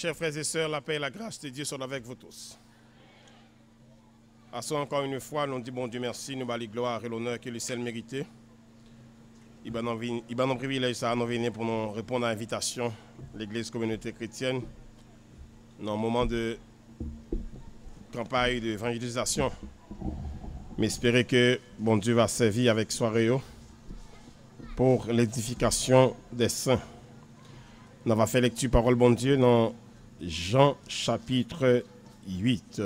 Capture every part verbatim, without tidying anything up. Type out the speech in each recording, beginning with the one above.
Chers frères et sœurs, la paix et la grâce de Dieu soient avec vous tous. Aswè, encore une fois, nou di Bondye mèsi, nou ba li glwa e lonè ke li sèl merite. Li ban nou vin, li ban nou privilèj sa a, nou vini pou nou reponn a envitasyon Legliz Kominote Kretyèn nan moman de kanpay de evanjelizasyon. M espere ke Bondye va sèvi avèk sware yo pour l'édification des saints. Nou va fè lekti pawòl Bondye nan Jan chapit uit.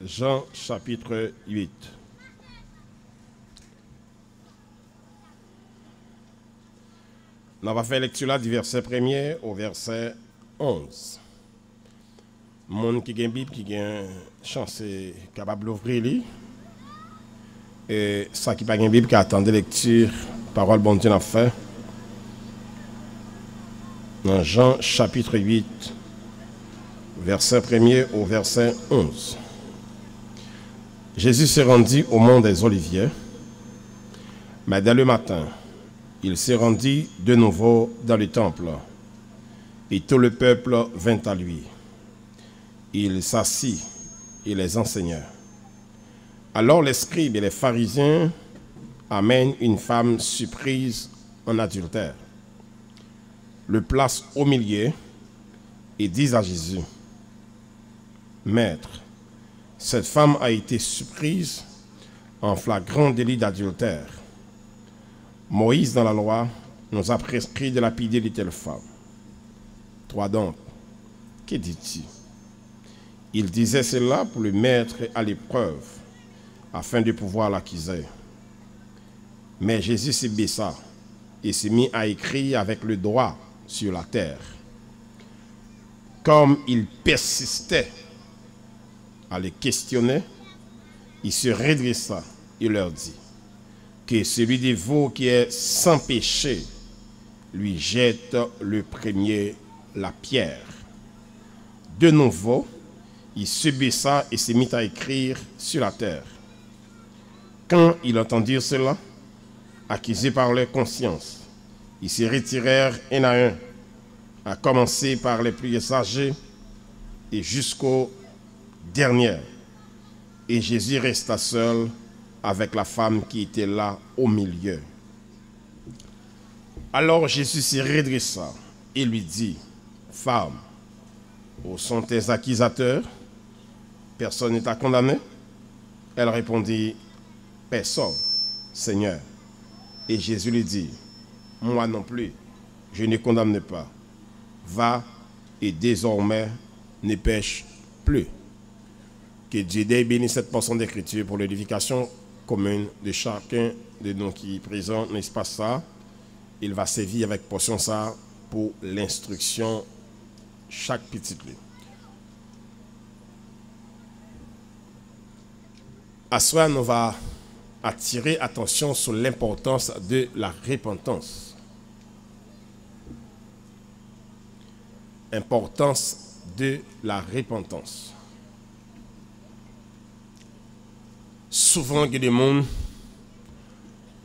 Jan chapit uit. Nou va fè lekti la di vèsè premye o vèsè onz. Moun ki gen Bib, ki gen chans, e kapab louvri li. E sa ki pa gen Bib, ka tande lekti pawòl Bondye n ap fè nan Jan chapit uit, vèsè premye o vèsè onz. Jésus se rendit au mont des Oliviers, mais dès le matin, il se rendit de nouveau dans le temple, et tout le peuple vint à lui. Il s'assit et les enseignait. Alors les scribes et les pharisiens amènent une femme surprise en adultère, le placent au milieu et disent à Jésus, Maître, cette femme a été surprise en flagrant délit d'adultère. Moïse dans la loi nous a prescrit de lapider de telles femmes. Toi donc, que dis-tu ? Il disait cela pour le mettre à l'épreuve, afin de pouvoir l'accuser. Mais Jésus se baissa et se mit à écrire avec le doigt sur la terre. Comme ils persistaient à le questionner, il se redressa et leur dit, Que celui de vous qui est sans péché lui jette le premier la pierre. De nouveau, il se baissa et se mit à écrire sur la terre. Quand ils entendirent cela, accusés par leur conscience, ils se retirèrent un à un, à commencer par les plus âgés et jusqu'au dernier. Et Jésus resta seul avec la femme qui était là au milieu. Alors Jésus se redressa et lui dit, Femme, où sont tes accusateurs ? Personne ne t'a condamné ? Elle répondit, Personne, Seigneur. Et Jésus lui dit, Moi non plus, je ne condamne pas. Va et désormais ne pèche plus. Que Dieu bénisse cette portion d'écriture pour l'édification commune de chacun de nous qui est présent dans l'espace ça. Il va servir avec portion ça pour l'instruction chaque petit lieu. Aswè, nou va atire atansyon sou lenpòtans de la repantans. Enpòtans de la repantans. Souvan, gen de moun,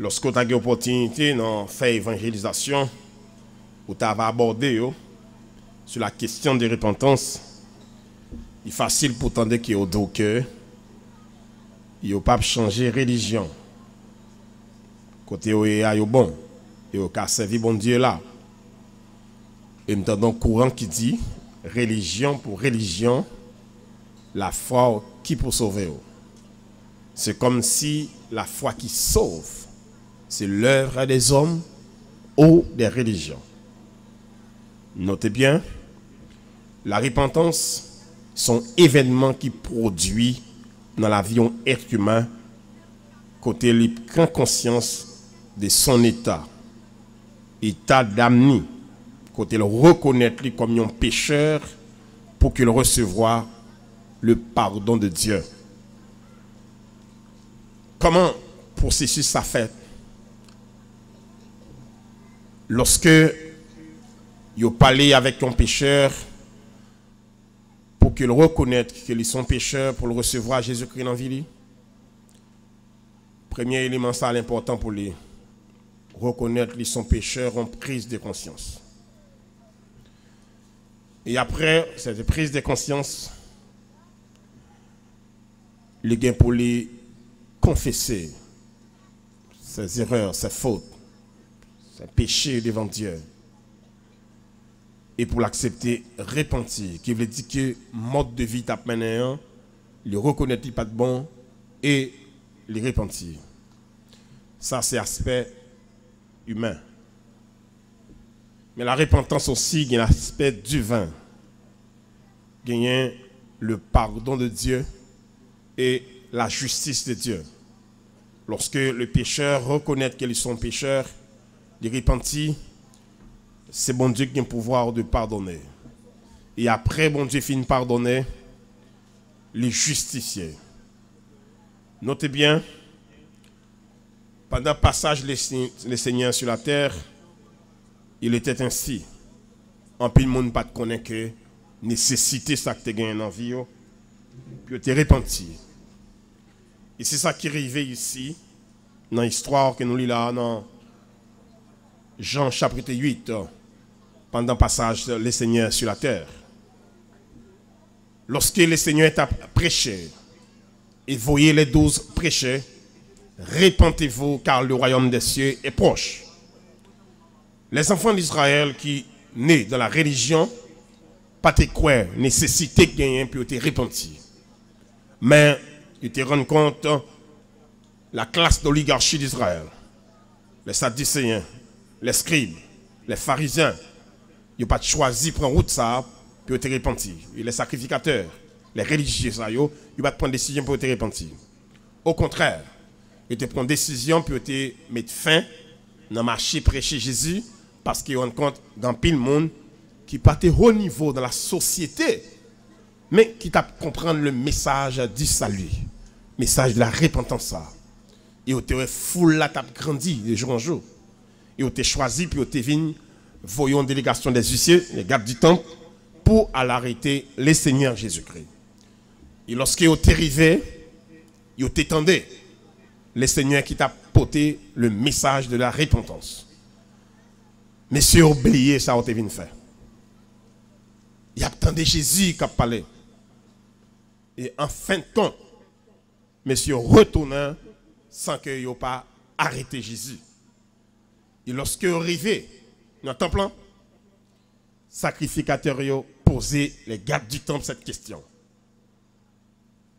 lòske w ta gen opòtinite nan fè evanjelizasyon, ou ta va abòde yo sou la kesyon de repantans, li fasil pou tande ke yo di w ke yo p ap chanje relijyon. Kote yo ye a, yo bon. Yo ka sèvi Bondye la. E m tande yon kouran ki di, relijyon pou relijyon, lafwa w ki pou sove w. C'est comme si la foi qui sauve, c'est l'œuvre des hommes ou des religions. Notez bien, la repantans se yon evènman ki pwodui nan lavi yon èt imen kote li pran konsyans de son eta, eta dam ni, kote l rekonèt li kòm yon pechè pou ke l resevwa le pardon de Dieu. Kòman pwosesis sa fèt? Lòske yo pale avèk yon pechè pou ke l rekonèt ke li se yon pechè pou l resevwa Jezikri nan vi li? Premye eleman sa a enpòtan pou li. Rekonèt li se yon pechè, yon priz de konsyans. E apre sèt priz de konsyans, li gen pou li konfese ses erreurs, ses fautes, ses péchés devan Dye. E pou l aksepte repanti, ki vle di ke mòd de vi l t ap mennen an, li rekonèt li pa t bon e li repanti. Sa se aspè imen. Men la repantans osi gen aspè diven. Genyen le pardon de Dieu et la justice de Dieu. Lorsque le pécheur reconnaît qu'il est un pécheur, li repanti, se Bondye ki gen pouvwa de padone. E apre Bondye fin padone, li jistifye. Note byen, pandan pasaj le, le Seigneur sur la terre, il était ainsi. Anpil moun pa t konnen ke nesesite sa k te genyen nan vi yo, pou yo te repanti. E se sa ki rive isi, nan istwa ke nou li la nan Jan chapit uit, pandan pasaj le Seigneur sur la terre. Lorsque le Seigneur est à prêcher et voyez les douze prêcheurs, repentez-vous car le royaume des cieux est proche. Les enfants d'Israël qui naît dans la religion pa te kwè nesesite k genyen pou yo te repanti. Men, yo te rann kont la classe d'oligarchie d'Israël, les Sadducéens, les scribes, les pharisiens, yo pa t chwazi pran wout sa a pou yo te repanti. E les sacrificateurs, les religieux sa yo, yo pa t pran desizyon pou yo te repanti. Okontrè, yo te pran desizyon pou yo te met fen nan mache preche Jezi, paske yo rann kont gen anpil moun ki pa te ho nivo dans la société, men ki t ap konprann le message du salut, mesaj de la repantans sa. E yo te wè foul la t ap grandi de jou an jou. E yo te chwazi pou yo te vin voye yon delegasyon des huissiers, les gardes du temple, pou al arete le Seigneur Jésus-Christ. E lòske yo te rive, yo te tande le Seigneur ki t ap pote le message de la repentance. Mesye yo bliye sa yo te vin fè. Y ap tande Jezi k ap pale. E an fen de kont, mesye yo retounen san ke yo pa arete Jezi. E lòske yo rive nan tanp lan, sakrifikatè yo poze les gardes du temple cette question.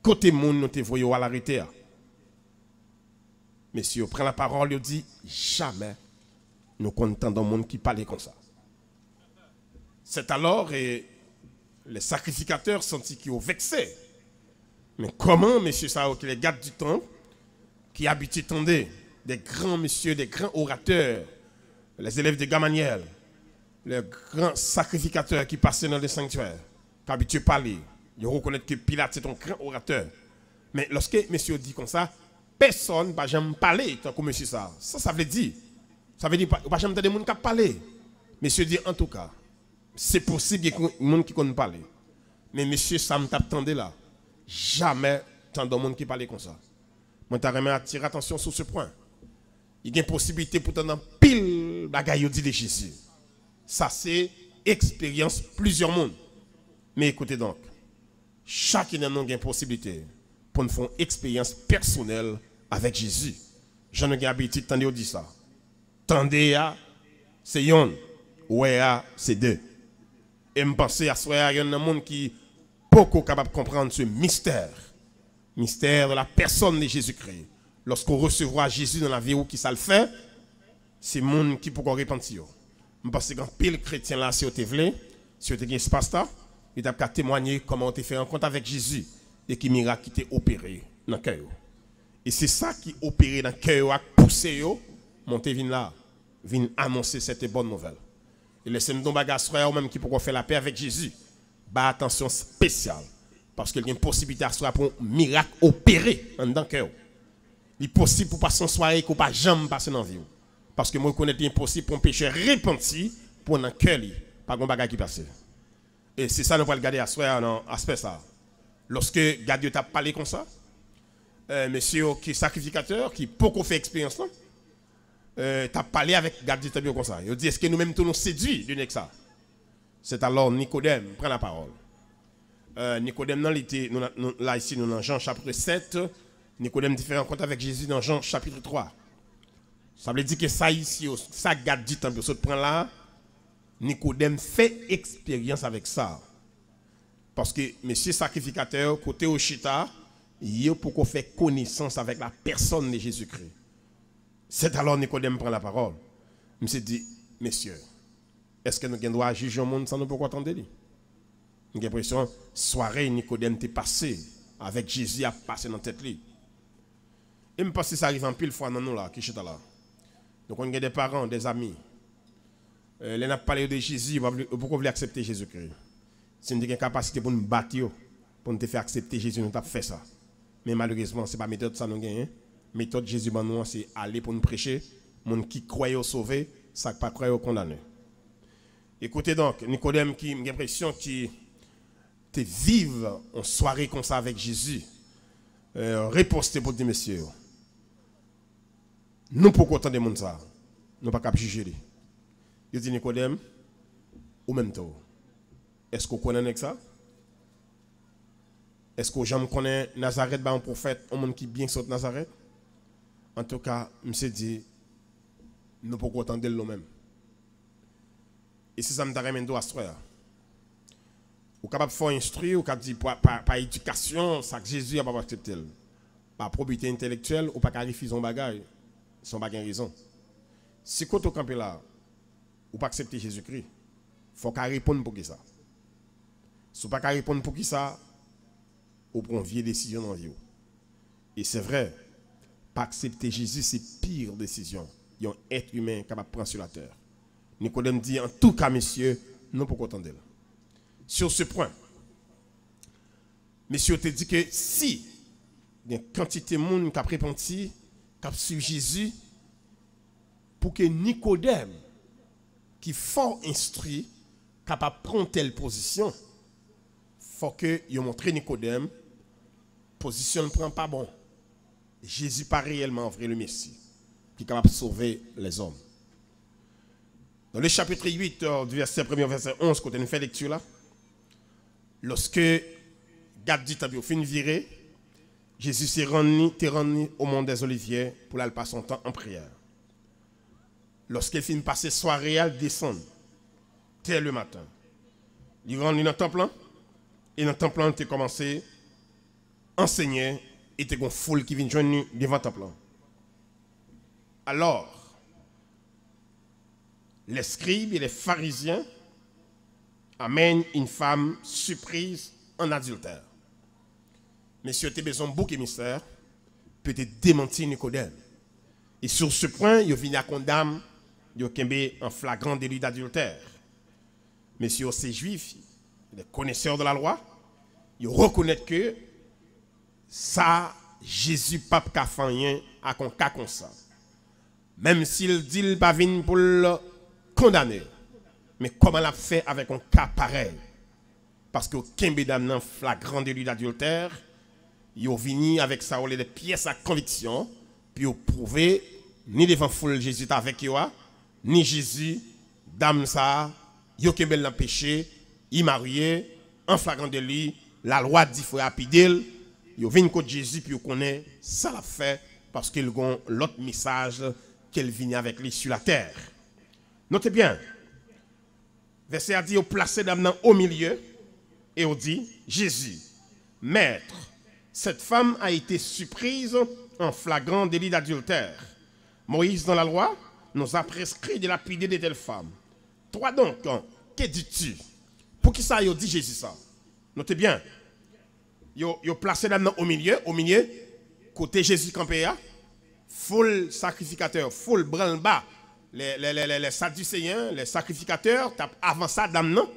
Kote moun nou te voye yo al arete a? Mesye yo pran lapawòl, yo di, jamè nou konn tande yon moun ki pale konsa. C'est alors, et les sacrificateurs santi ke yo vekse. Men kòman mesye sa yo ki les gardes du temple, ki abitye tande des grands messieurs, des grands orateurs, les élèves de Gamaliel, les grands sacrificateurs ki pase nan le sanctuaire, ki abitye pale, yo rekonèt ke Pilat se yon gran oratè. Men lòske mesye yo di konsa, pèsonn pa janm pale tankou mesye sa. Sa sa vle di? Sa vle di pa, ou pa janm tande moun k ap pale. Mesye di, antouka, se posib gen moun ki konn pale. Men mesye sa m t ap tande la, jamè tande yon moun ki pale konsa. Mwen ta renmen atire atansyon sou se pwen. Li gen posiblite pou tande anpil bagay yo di de Jezi. Sa se eksperyans plizyè moun. Men ekoute donk, chak nan nou gen posiblite pou n fè yon eksperyans pèsonèl avèk Jezi. Jan nou gen abitid tande yo di sa. Tande a, se yonn. Wè a, se de. E m panse aswè a, yonn nan moun ki poko kapab konprann se mistè. Mystère de la personne de Jésus-Christ. Lòske w resevwa Jezi nan lavi w, ki sa l fè? Se moun ki poko repanti yo. M panse gen anpil kretyen la, si yo te vle, si yo te gen espas la, yo t ap ka temwanye kòman yo te fè rankont avèk Jezi e ki mirak ki te opere nan kè yo. E se sa ki opere nan kè yo ak pouse yo monte vin la, vin anonse sète bòn nouvèl. E lè se m di w bagay aswè a, ou menm ki poko fè lapè avèk Jezi, bay atansyon espesyal, paske l gen posiblite aswè a pou yon mirak opere anndan kè w. Li posib pou w pase yon sware ke w pa janm pase nan vi w. Paske mwen rekonèt li enposib pou yon pechè repanti, pou nan kè li pa gen yon bagay ki pase. E se sa nou pral gade aswè a nan aspè sa a. Lòske gad yo t ap pale konsa, eh, mesye yo ki sakrifikatè, ki poko fè eksperyans lan, eh, t ap pale avèk gad di tanp yo konsa. Yo di, èske nou menm tou nou sedui de nèg sa? Sètalò Nikodèm pran lapawòl. Eh, Nikodèm nan, li te, nou, nou, la isi, nou nan Jan chapit sèt. Nikodèm te fè rankont avèk Jezi nan Jan chapit twa. Sa vle di ke sa isi yo, sa gad di tanp yo sot pran la, Nikodèm fè eksperyans avèk sa. Paske mesye sakrifikatè yo, kote yo chita, yo poko fè konesans avèk la pèsòn de Jezikri. Sètalò Nikodèm pran lapawòl. Misye di, mesye, èske nou gen dwa jij yon moun san nou poko tande li? M gen enpresyon sware Nikodèm te pase avèk Jezi ap pase nan tèt li. E m panse sa rive anpil fwa nan nou la, ki chita la. Nou konn gen de paran, de zanmi. Eh, lè n ap pale yo de Jezi, yo pa vle, yo poko vle aksepte Jezikri. Si n te gen kapasite pou n bat yo, pou n te fè aksepte Jezi, nou t ap fè sa. Men malerezman, se pa metòd sa nou genyen. Metòd Jezi ban nou an, se ale pou n preche. Moun ki kwè yo sove, sa k pa kwè yo kondane. Ekoute donk, Nikodèm ki, m gen enpresyon ki te viv yon sware konsa avèk Jezi, eh, reposte pou di mesye yo, nou poko tande moun sa, nou pa kab jije li. Yo di Nikodèm, ou menm tou, èske w konnen nèg sa? Èske w janm konnen Nazarèt ba yon pwofèt, yon moun ki byen sot Nazarèt? Antouka, misye di, nou poko tande l nou menm. E se sa m ta renmen di w aswè a. Ou kapab fè w enstwi, ou ka di pa, pa, pa edikasyon, sa k Jezi a p ap aksepte l. Pa pwobite entèlektyèl, ou pa ka refize yon bagay san w pa gen rezon. Si kote w kanpe la, ou pa aksepte Jezikri, fò w ka reponn poukisa. Si w pa ka reponn poukisa, ou pran vye desizyon nan vi w. E se vre, pa aksepte Jezi se pir desizyon yon èt imen kapab pran sou latè. Nikodèm di, antouka, mesye, nou poko tande l. Sur ce point, mesye yo te di ke si gen kantite moun k ap repanti, k ap swiv Jezi, pou ke Nikodèm, ki fò enstwi, kapab pran tèl pozisyon, fò ke yo montre Nikodèm, pozisyon l pran pa bon. Jezi pa reyèlman vre le Mesi ki kapab sove lèzòm. Dans le chapitre huit, euh, du verset premier au verset onze, kote nou fè lekti la, lòske gad di tanp yo fin vire, Jezi se rann li, te rann li au mont des Oliviers pou l al pase yon tan an priyè. Lòske l fin pase sware a, l desann tè le maten. Li rann li nan tanp lan, e nan tanp lan, li te kòmanse ansenye, e te gon foul ki vin jwenn li devan tanp lan. Alors, les scribes et les pharisiens amènent une femme surprise en adultère. Mesye yo te bezwen bouk emisè pou yo te demanti Nikodèm. E sur ce point, yo vini ak yon dam yo kenbe an flagran deli d'adiltè. Mesye yo se Jwif, les connaisseurs de la loi, yo rekonèt ke sa, Jezi p ap ka fè anyen ak yon ka konsa. Menm si l di l pa vin pou l kondane, men kòman l ap fè avèk yon ka parèy? Paske yo kenbe dam nan flagran deli d'adiltè, yo vini avèk sa yo rele de pyès a konviksyon, pou yo pwouve ni devan foul Jezi t avèk yo a, ni Jezi, dam sa a, yo kenbe l nan peche, li marye, an flagran deli, lalwa di fò lapide l, yo vin kot Jezi pou yo konnen sa l ap fè, paske l gon lòt mesaj ke l vini avèk li sou latè. Note byen, vèsè a di, yo plase dam nan o milye e yo di, Jésus, Maître, cette femme a été surprise en flagrant délit d'adultère. Moïse, dans la loi, nous a prescrit de lapider de telles femmes. Toi donc, que dis-tu? Poukisa yo di Jezi sa? Note byen. Yo, yo plase dam nan o milye, o milye, kote Jezi kanpe a. Foul sakrifikatè, foul branlba, les, les, les, les, les Sadducéens, les sacrificateurs, t ap avanse a dam nan.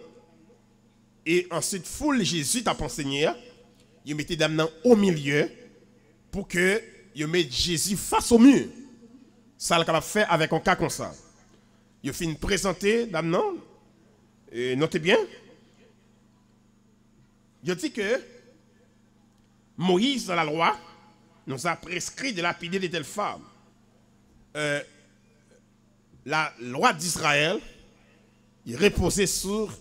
E answit, foul Jezi t ap ansenye a, yo mete dam nan o milye pou ke yo met Jezi fas o mi. Sa l kapab fè avèk yon ka konsa? Yo fin prezante dam nan, e note byen, Yo di ke Moïse, dans la loi, nous a prescrit de lapider de telles femmes. Euh, la loi d'Israël, il reposait sur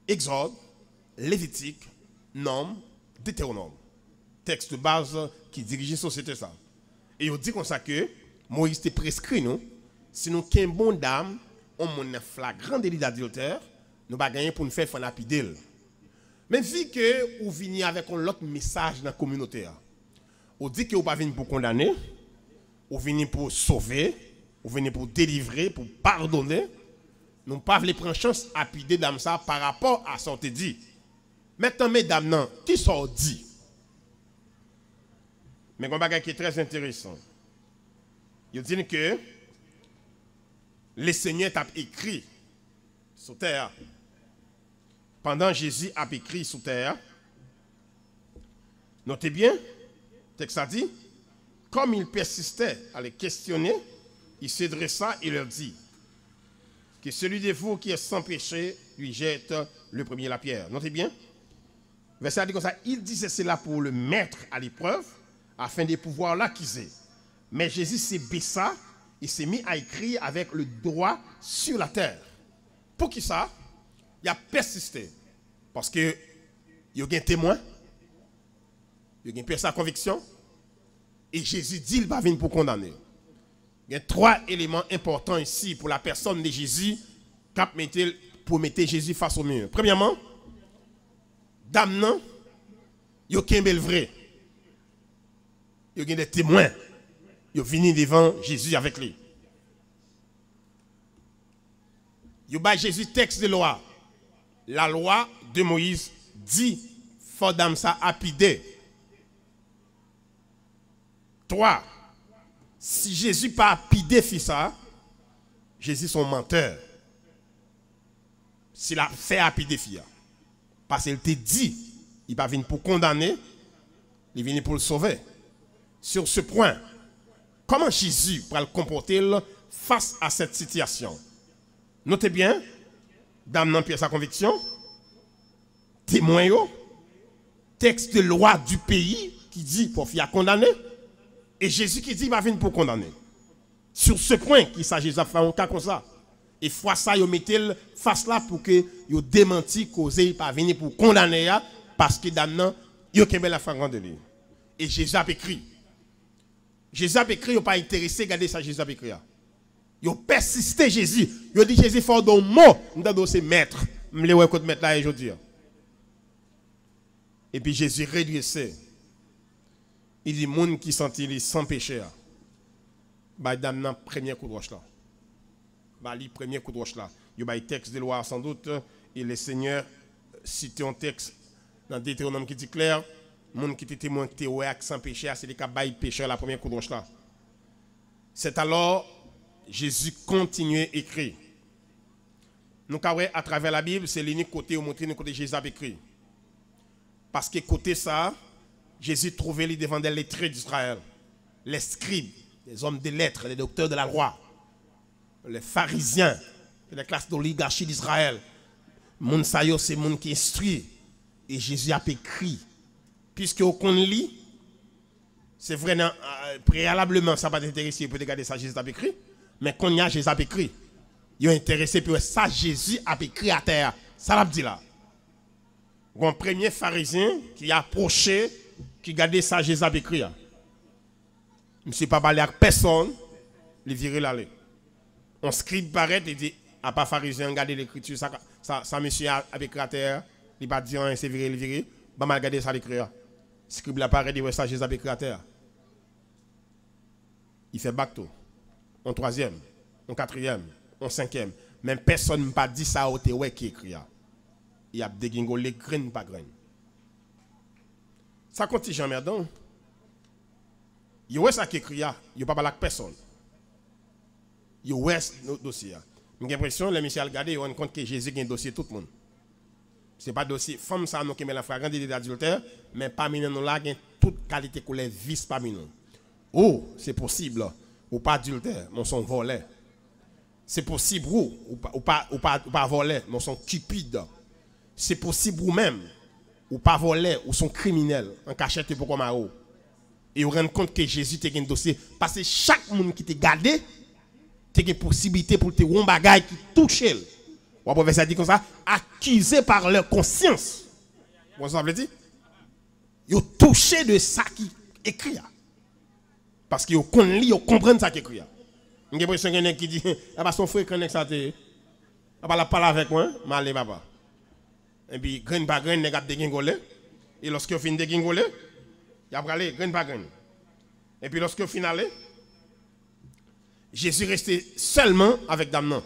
Exode, Lévitique, Nombre, Deutéronome. Tèks de baz ki dirije sosyete sa. E yo di konsa ke Moyiz te preskri nou, si nou kenbe yon dam, yon moun nan flagran deli d'adiltè, nou pa genyen pou n fè, fò n lapide l. Men vi ke ou vini avèk yon lòt mesaj nan kominote a, ou di ke ou pa vini pou kondane, ou vini pou sove, ou vini pou delivre, pou padone, nou pa vle pran chans lapide dam sa pa rapò a sa w te di. Mèt nan medam nan, kisa w di? Men gen yon bagay ki trè enteresan. Yo di n ke Lesenyè t ap ekri sou tè a. Pandan Jezi ap ekri sou tè a, note byen, tèks la di, comme ils persistaient à le questionner, il se dressa et leur dit, que celui de vous qui est sans péché lui jette le premier la pierre. Note byen, vèsè a di konsa, il disait cela pour le mettre à l'épreuve, afin de pouvoir l'accuser. Mais Jésus se baissa et se mit à écrire avec le doigt sur la terre. Poukisa y ap pèsiste? Paske yo gen temwen, yo gen pyès a konviksyon, e Jezi di l pa vin pou kondane. Gen twa eleman enpòtan isi pou la pèsòn de Jezi k ap mete l, pou mete Jezi fas o mi. Premyèman, dam nan, yo kenbe l vre. Yo gen de temwen. Yo vini devan Jezi avèk li. Yo bay Jezi tèks de lwa. La loi de Moïse di fò dam sa lapide. Twa, si Jezi pa lapide fi sa, Jezi se yon mantè. Si l ap fè lapide fi a. Paske l te di, li pa vin pou kondane, li vini pou l sove. Sur ce point, kòman Jezi pral konpòte l fas a cette situation? Note byen, dam nan pyès a konviksyon, temwen yo, tèks de lwa di peyi ki di fò fi a kondane, e Jezi ki di li pa vin pou kondane. Sur ce point, kisa Jezi ap fè yon ka konsa? E fwa sa yo mete l fas la pou ke yo demanti koze li pa vini pou kondane a, paske dam nan, yo kenbe l an flagran deli. E Jezi ap ekri. Jezi ap ekri, yo pa enterese gade sa Jezi ap ekri a. Yo pèsiste Jezi. Yo di Jezi fò w di yon mo. M tande w se mèt. M vle wè kot mèt la ye jodi a. Epi Jezi redrese. Li di moun ki santi li san peche a, bay dam nan premye kout wòch la. Ba li premye kout wòch la. Yo bay tèks de lwa a sandout, e Lesenyè site yon tèks nan Detewonòm ki di klè, moun ki te temwen ki te wè ak san peche a, se li k ap bay pechè la premye kout wòch la. C'est alors Jésus continue écrit. Nou ka wè atravè Labib, se linik kote yo montre nou kote Jezi ap ekri. Paske kote sa a, Jezi twouve li devan des lettrés d'Israël, les scribes, les hommes de lettres, les docteurs de la loi, les pharisiens, les classes d'oligarchie d'Israël. Moun sa yo se moun ki enstwi. E Jezi ap ekri. Piske yo konn li, se vre nan, a, preyalableman, sa pa t enterese yo pou te gade sa Jezi t ap ekri. Men kounye a, Jezi ap ekri. Yo enterese pou yo wè sa Jezi ap ekri atè a. Sa l ap di la. Gon premye Farizyen ki apwoche, ki gade sa Jezi ap ekri a. Misye pa pale ak pèsonn, li vire l ale. Yon skrib parèt, li di, apa Farizyen an gade Lekriti, sa, sa, sa mesye a ap ekri atè a, li pa di anyen, se vire li vire, ban m al gade sa l ekri a. Skrib la parèt, li wè sa Jezi ap ekri atè a. Li fè bak tou. Yon twazyèm, yon katriyèm, yon senkyèm. Men pèsonn pa di sa yo te wè ki ekri a. Y ap degingole grenn pa grenn. Sa k yon ti jan anmèdan. Yo wè sa k ekri a, yo pa pale ak pèsonn. Yo wè s-, no-, dosye a. M gen enpresyon, lè misye al gade, yo rann kont ke Jezi gen dosye tout moun. Se pa dosye fanm sa a nou kenbe l an flagran deli d'adiltè, men pami nan nou la, gen tout kalite koulè vis pami nou. Ou, se posib, ou pa adiltè, men w se yon vòlè. Se posib ou, ou pa, ou pa, ou pa, ou pa vòlè, men w se yon kipid. Se posib ou menm, Ou pa vòlè, ou se yon kriminèl. An kachèt, yo poko mare w. E yo rann kont ke Jezi te gen dosye. Paske chak moun ki te gade, te gen posiblite pou l te wè yon bagay ki touche l. W ap wè vèsè a di konsa, accusés par leur conscience. Ou konn sa sa vle di? Yo touche de sa ki ekri a. Paske yo konn li, yo konprann sa ki ekri a. M gen enpresyon gen nèg ki di, a pa se yon frekan nèg sa te ye. A pa l ap pale avèk mwen, m ale papa. Epi grenn pa grenn, nèg ap degengole. E lòske yo fin degengole, y ap prale grenn pa grenn. Epi lòske yo fin ale, Jezi rete sèlman avèk dam nan.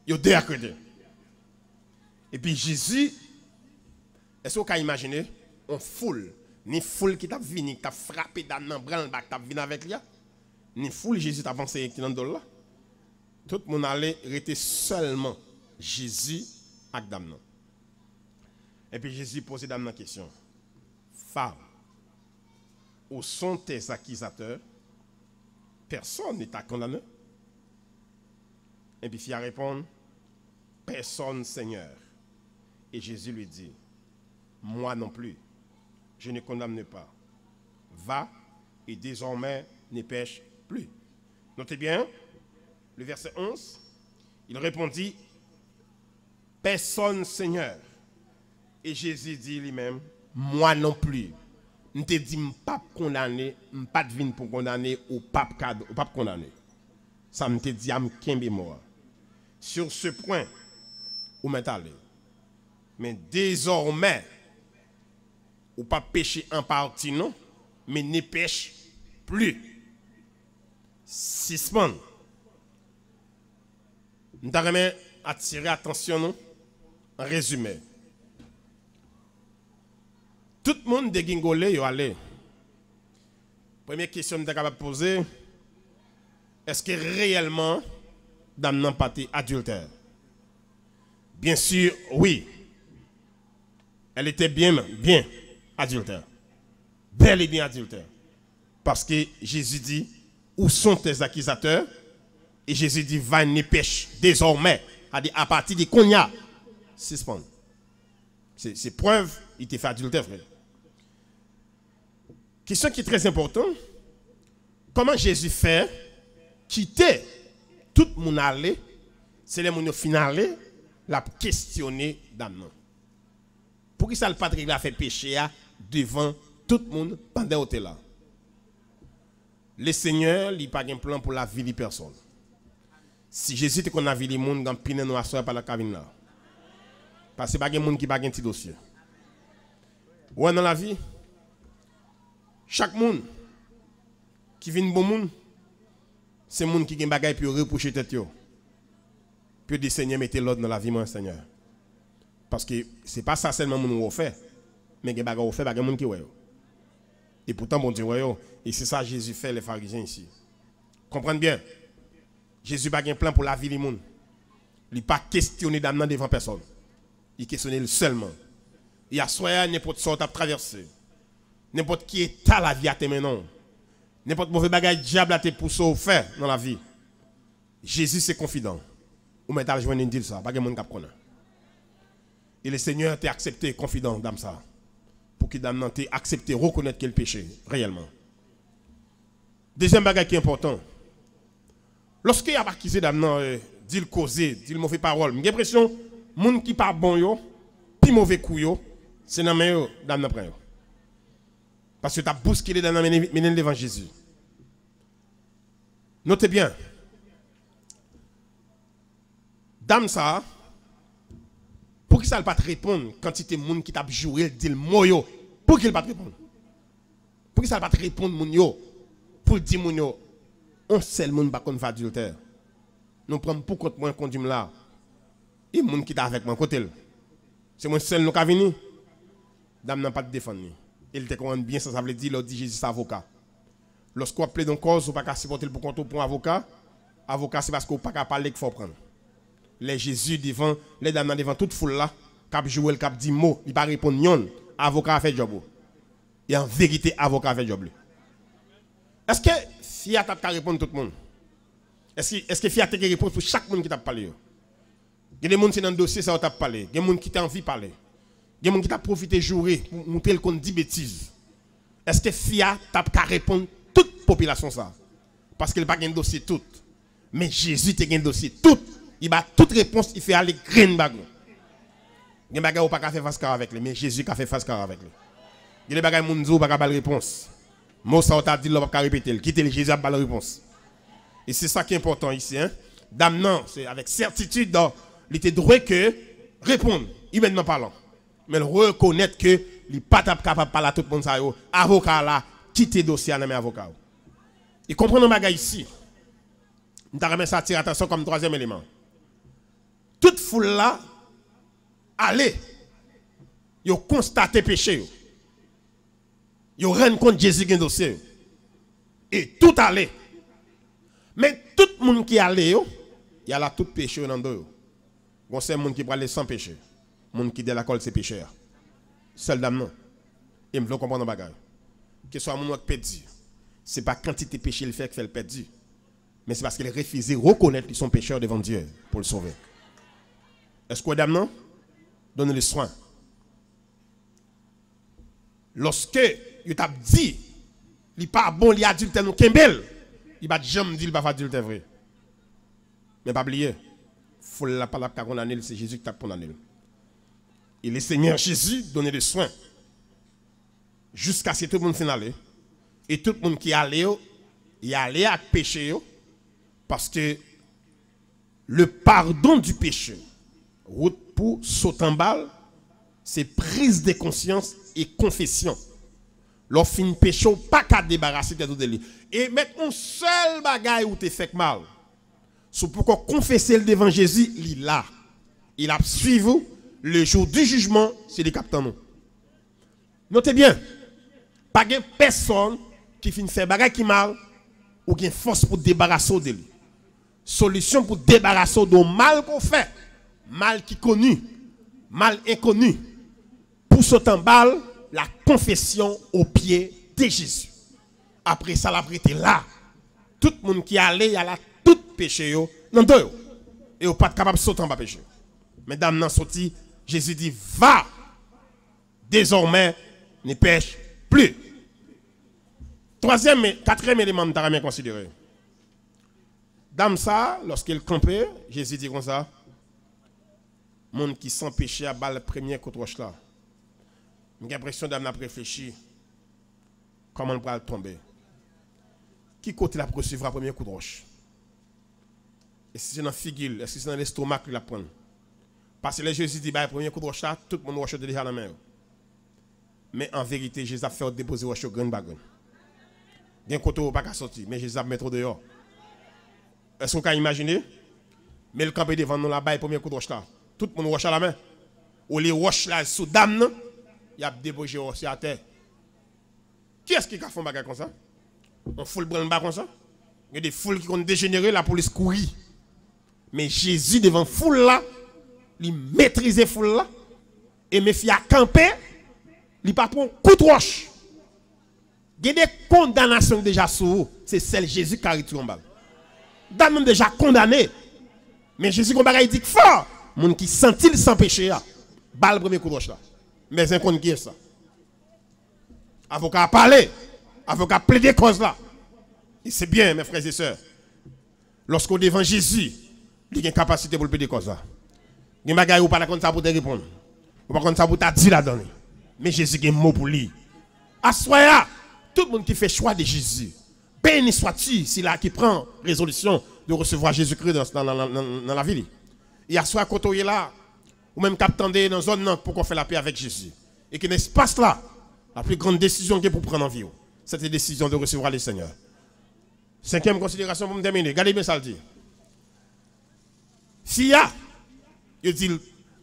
Yo de ak rete. Epi Jezi, èske w ka imajine yon foul, ni foul ki t ap vini, ki t ap frape dam nan, branlba ki t ap vin avèk li a, ni foul Jezi t ap anseye ki nan do l la? Tout moun ale, rete sèlman Jezi ak dam nan. Epi Jezi poze dam nan kesyon, Femme, où sont tes accusateurs? Personne ne t'a condamné? Epi fi a reponn, Personne, Seigneur. Et Jésus lui dit, Moi non plus, je ne condamne pas. Va et désormais ne pèche plus. Notez bien, le verset onze, il répondit, Personne, Seigneur. E Jezi di li menm, Moi non plus. M te di m p ap kondane, m pa t vin pou kondane, ou p ap ka, ou p ap kondane. Sa m te di a, m kenbe mo a. Sur ce point, ou mèt ale. Men dezòmè, ou p ap peche an pati non, men ne pèche pli. Sispann. M ta renmen atire atansyon nou, an rezime. Tout moun degengole, yo ale. Premye kesyon m ta kapab poze, èske reyèlman dam nan pa te adiltè? Byen si, wi. Elle était bien, bien adultère. Bel et bien adultère. Paske Jezi di, Où sont tes accusateurs? E Jezi di, Va, ne pèche désormais. Sa di, apati de kounye a, sispann. Se, se prèv, li te fè adiltè, frè. Kesyon ki trè enpòtan, kòman Jezi fè kite tout moun ale, se lè moun yo fin ale, l ap kesyone dam nan. Poukisa l pa t regle afè peche a devan tout moun pandan yo te la? Le Senyè, li pa gen plan pou lavi li pèsonn. Si Jezi te konn avili moun, gen anpil nan nou aswè a pa t ap ka vin la. Paske pa gen moun ki pa gen ti dosye. Ou wè nan lavi, chak moun ki vin bon moun, se moun ki gen bagay pou yo repwoche tèt yo. Pou yo di, Senyè, mete lòd nan lavi mwen, Senyè. Paske se pa sa sèlman moun wè w fè, men gen bagay w fè, pa gen moun ki wè yo. E poutan Bondye wè yo. E se sa Jezi fè lè Farizyen isi. Konprann byen. Jezi pa gen plan pou lavi li moun. Li pa kesyone dam nan devan pèsonn. Li kesyone l sèlman. E aswè a, nenpòt sa w t ap travèse, nenpòt ki eta lavi a te mennen w, nenpòt move bagay dyab la te pouse w fè nan lavi, Jezi se konfidan. Ou mèt al jwenn li, di l sa. Pa gen moun k ap konnen. E le Senyè te aksepte konfidan dam sa. Pou ki dam nan te aksepte rekonèt ke l peche reyèlman. Dezyèm bagay ki enpòtan, lòske y ap akize dam nan, eh, di l koze, di l move pawòl, m gen enpresyon moun ki pa bon yo, pi move kou yo, se nan men yo dam nan pran yo. Paske yo t ap bouskile dam nan, mennen, mennen l devan Jezi. Note byen. Dam sa a, poukisa l pa t reponn kantite moun ki t ap joure l, di l mo yo? Pouki l pa t reponn? Poukisa l pa t reponn moun yo? Pou l di moun yo, yon sèl moun pa konn fè adiltè. Nou pran m pou kont mwen, kondui m la. E moun ki t avèk mwen, kote l? Se mwen sèl nou ka vini? Dam nan pa t defann li. E l te konprann byen sa sa vle di lè w di Jezi se avoka. Lòske w ap plede yon kòz, ou pa ka sipòte l pou kont ou, pran avoka. Avoka, se paske w pa ka pale k fè w pran l. Lè Jezi devan, lè dam nan devan tout foul la, k ap joure l, k ap di mo, li pa reponn yonn, avoka a fè djòb ou. E an verite, avoka a fè djòb li. Èske fi a t ap ka reponn tout moun? Èske, èske fi a te gen repons pou chak moun ki t ap pale yo? Gen de moun se nan dosye sa yo t ap pale. Gen moun ki te anvi pale. Gen moun ki t ap pwofite joure pou montre l konn di betiz. Èske fi a t ap ka reponn tout popilasyon sa a? Paske l pa gen dosye tout. Men Jezi te gen dosye tout. Li ba tout repons, li fè ale grenn bagon. Gen bagay ou pa ka fè fas kawo avèk li, men Jezi ka fè fas kawo avèk li. Gen de bagay moun di w, ou pa ka ba l repons. Mo sa w ta di l la, w p ap ka repete l. Kite l, Jezi ap ba l repons. E se sa ki enpòtan isi, en. Dam nan, se avèk sètitid, li te dwe ke reponn, imènman palan. Men l rekonèt ke li pa t ap kapab pale a tout moun sa yo. Avoka a la, kite dosye a nan men avoka yo. E konprann yon bagay isi. M ta renmen sa atire atansyon kòm twazyèm eleman. Tout foul la ale. Yo konstate peche yo. Yo rann kont Jezi gen dosye yo. E tout ale. Men tout moun ki ale yo, y al ak tout peche yo nan do yo. Gon sèl moun ki prale san peche. Moun ki dèyè lakòl se pechè a. Sèl dam nan. E m vle w konprann yon bagay. Keswa moun w wè k pèdi, se pa kantite peche l fè k fè l pèdi. Men se paske l refize rekonèt li se yon pechè devan Dye pou l sove. Èske w wè dam nan? Donne le soin. Lòske yo t ap di li pa bon, li adiltè, nou kenbe l, li pa t janm di li pa fè adiltè vre. Men pa bliye, foul la pa t ap ka kondane l, se Jezi ki t ap kondane l. E le Senyè Jezi donne le soin jiskaske tout moun fin ale. E tout moun ki ale yo, y ale ak peche yo, paske le pardon du péché, wout pou sot anba l, se priz de konsyans e konfesyon. Lè w fin peche, w pa ka debarase tèt ou de li. E mèt yon sèl bagay ou te fè k mal. Si w poko konfese l devan Jezi, li la. Il ap swiv ou, le jour du jugement, se li k ap tann ou. Note byen, pa gen pèsonn ki fin fè bagay ki mal, ou gen fòs pou debarase w de li. Solisyon pou debarase w de yon mal ke w fè, mal ki koni, mal enkoni, pou sot anba l, la confession aux pieds de Jésus. Apre sa, l ap rete la. Tout moun ki ale, y al ak tout peche yo nan do yo. E yo pa t kapab sot anba peche yo. Men dam nan soti, Jezi di, va, désormais, ne pèche plus. Twazyèm, katriyèm eleman m ta renmen konsidere. Dam sa a, lòske l kanpe, Jezi di konsa, moun ki san peche a, ba l premye kout wòch la. M gen enpresyon dam nan ap reflechi kòman l pral tonbe. Ki kote l ap resevwa premye kout wòch? Èske se nan figi l? Èske se nan lestomak li l ap pran l? Paske lè Jezi di bay premye kout wòch la, tout moun wòch yo te deja nan men yo. Men an verite, Jezi ap fè yo depoze wòch yo grenn pa grenn. Gen kote ou pa ka soti, men Jezi ap mete w deyò. Èske w ka imajine? Men l kanpe devan nou la, bay premye kout wòch la. Tout moun wòch la nan men. Olye wòch la sou dam nan, y ap depoze wòch yo atè. Kiyès ki ka fè yon bagay konsa? Yon foul branlba konsa? Gen de foul ki konn dejenere, lapolis kouri. Men Jezi devan foul la, li metrize foul la. E men fi a kanpe, li pa pran kout wòch. Gen de kondanasyon ki deja sou ou, se sèl Jezi ki ka retire yon bal. Dam nan deja kondane. Men Jezi gon bagay di k fò. Moun ki santi l san peche a, ba l premye kout wòch la. Men zen konn kiyès sa. Avoka a pale. Avoka a plede kòz la. E se byen, mes frères et sœurs. Lòske w devan Jezi, li gen kapasite pou l plede kòz la. Gen bagay ou pa ta konn sa pou w te reponn. Ou pa konn sa pou w ta di ladan li. Men Jezi gen mo pou li. Aswè a, tout moun ki fè chwa de Jezi, béni sois-tu, sila ki pran rezolisyon de resevwa Jezi Kri nan, nan, nan, nan, nan lavi li. E aswè a kote w ye la, ou menm k ap tande nan zòn nan, poko fè lapè avèk Jezi. E ke nan espas la, la pli grann desizyon w gen pou pran nan vi w, se te desizyon de resevwa le Senyè. Senkyèm konsiderasyon pou m tèmine. Gade byen sa l di. Fi a, yo di l,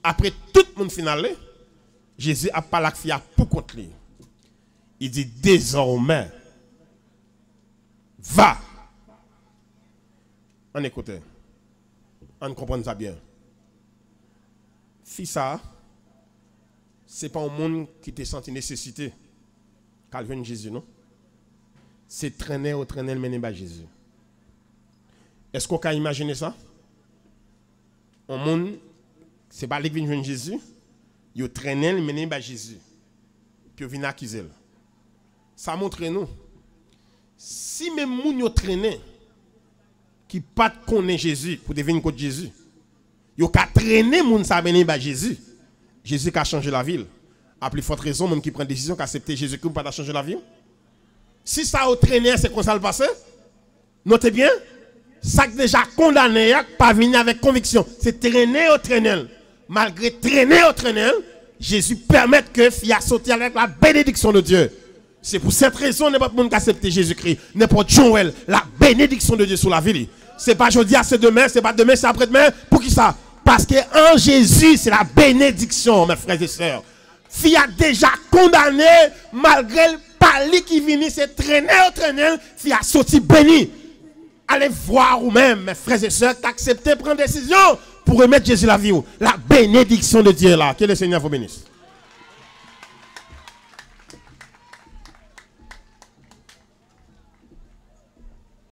apre tout moun fin ale, Jezi ap pale ak fi a pou kont li. Li di, désormais, va. Ann ekoute. Ann konprann sa byen. Fi sa a, se pa yon moun ki te santi nesesite k al jwenn Jezi, non. Se trennen yo trennen l mennen bay Jezi. Èske w ka imajine sa? Yon moun, se pa li k vin jwenn Jezi, Yo trennen l, mennen l bay Jezi. Pou yo vin akize l. Sa montre nou, si menm moun yo trennen, ki pa t konnen Jezi, pou te vin kot Jezi, yo ka trennen moun sa mennen bay Jezi, Jezi ka chanje lavi l. A pli fòt rezon, moun ki pran desizyon, ka aksepte Jezikri pou pa ta chanje lavi w. Si sa yo trennen an, se konsa l pase, note byen, sa k deja kondane a pa vini avèk konviksyon. Se trennen yo trennen l. Malgre trennen yo trennen l, Jezi pèmèt ke fi a soti avèk la benediksyon de Dye. Se pou sèt rezon, nenpòt moun k aksepte Jezikri, nenpòt jan w wè l, la benediksyon de Dye sou lavi li. Se pa jodi a, se demen, se pa demen, se apredmen. Poukisa? Paske an Jezi, se la benediksyon, mes frères et sœurs. Fi a deja kondane, malgre l pa li ki vini, se trennen yo trennen l, fi a soti beni. Allez voir ou menm, mes frères et sœurs, k aksepte pran desizyon pou remèt Jezi lavi w. La benediksyon de Dye la. Que le Seigneur vous bénisse.